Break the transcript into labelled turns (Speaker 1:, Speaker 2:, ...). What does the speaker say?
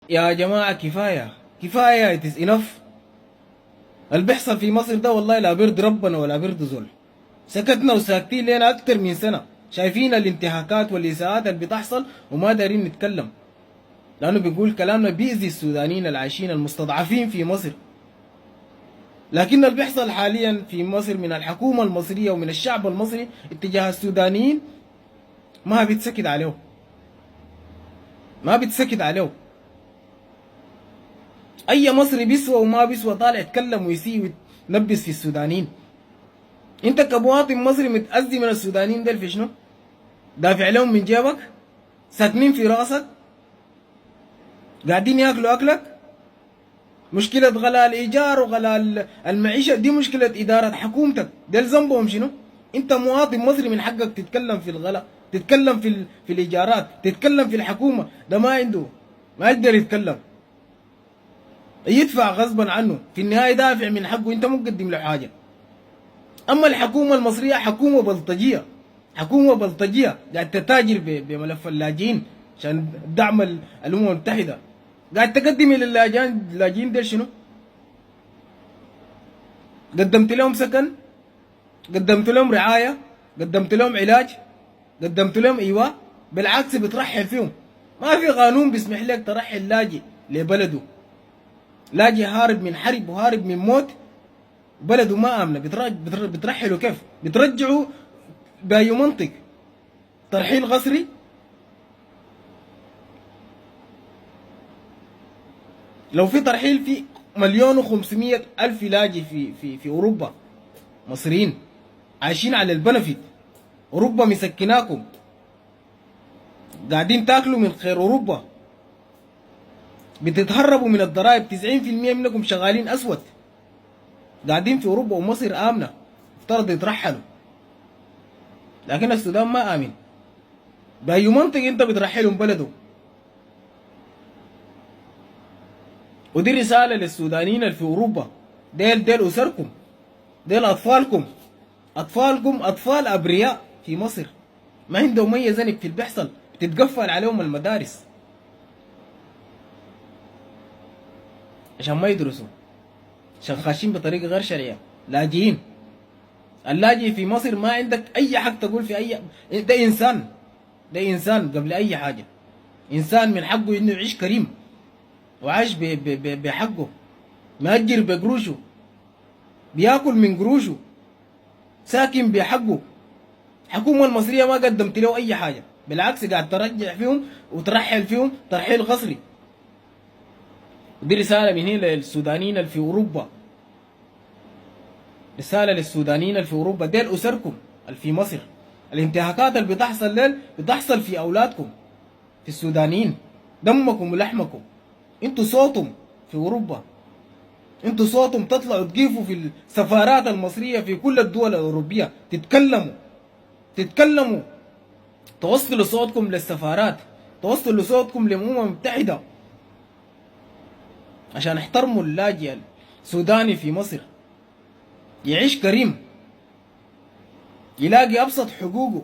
Speaker 1: يا جماعة كفاية كفاية، it is enough. اللي بيحصل في مصر ده والله لا بيرضي ربنا ولا بيرضي زول. سكتنا وساكتين لنا أكتر من سنة، شايفين الانتهاكات والإساءات اللي بتحصل وما دارين نتكلم، لأنه بيقول كلامنا بيأذي السودانيين العايشين المستضعفين في مصر. لكن اللي بيحصل حاليا في مصر من الحكومة المصرية ومن الشعب المصري اتجاه السودانيين ما بيتسكت عليه، ما بيتسكت عليه. اي مصري بيسوى وما بيسوى طالع يتكلم ويسيء وينبس في السودانيين. انت كمواطن مصري متأذي من السودانيين ديل في شنو؟ دافع لهم من جيبك؟ ساكنين في راسك؟ قاعدين ياكلوا اكلك؟ مشكلة غلاء الإيجار وغلاء المعيشة دي مشكلة إدارة حكومتك، ديل ذنبهم شنو؟ أنت مواطن مصري من حقك تتكلم في الغلاء، تتكلم في الإيجارات، تتكلم في الحكومة. ده ما عنده، ما يقدر يتكلم، يدفع غصبا عنه، في النهاية دافع من حقه، أنت مو مقدم له حاجة. أما الحكومة المصرية حكومة بلطجية، حكومة بلطجية قاعد تتاجر بملف اللاجئين عشان دعم الأمم المتحدة. قاعد تقدم للاجئين، اللاجئين ديل شنو؟ قدمت لهم سكن؟ قدمت لهم رعاية؟ قدمت لهم علاج؟ قدمت لهم ايواء؟ بالعكس بترحل فيهم. ما في قانون بيسمح لك ترحل لاجئ لبلده. لاجئ هارب من حرب وهارب من موت، بلده ما آمنة، بترحلوا كيف؟ بترجعوا بأي منطق؟ ترحيل قسري؟ لو في ترحيل في 1,500,000 لاجئ في اوروبا، مصريين عايشين على ال benefit. اوروبا مسكناكم، قاعدين تاكلوا من خير اوروبا، بتتهربوا من الضرائب، 90% منكم شغالين اسود، قاعدين في اوروبا ومصر امنه، افترض يترحلوا. لكن السودان ما امن. باي منطق انت بترحلهم بلده؟ ودي رسالة للسودانيين اللي في اوروبا، ديل ديل اسركم، ديل اطفالكم، اطفالكم اطفال ابرياء في مصر، ما عندهم اي ذنب في اللي بيحصل، بتتقفل عليهم المدارس عشان ما يدرسوا، عشان خاشين بطريقة غير شرعية، لاجئين. اللاجئ في مصر ما عندك اي حق تقول في اي، ده انسان، ده انسان قبل اي حاجة، انسان من حقه انه يعيش كريم وعايش بحقه، مأجر بقروشه، بياكل من قروشه، ساكن بحقه. الحكومة المصرية ما قدمت له أي حاجة، بالعكس قاعد ترجع فيهم وترحل فيهم ترحيل قسري. ودي رسالة من هنا للسودانيين اللي في أوروبا، رسالة للسودانيين اللي في أوروبا، ديل أسركم اللي في مصر، الانتهاكات اللي بتحصل ليل بتحصل في أولادكم في السودانيين، دمكم ولحمكم، انتوا صوتهم في أوروبا، انتوا صوتهم تطلعوا تقيفوا في السفارات المصرية في كل الدول الأوروبية، تتكلموا، تتكلموا، توصلوا صوتكم للسفارات، توصلوا صوتكم للأمم المتحدة عشان احترموا اللاجئ السوداني في مصر، يعيش كريم، يلاقي أبسط حقوقه.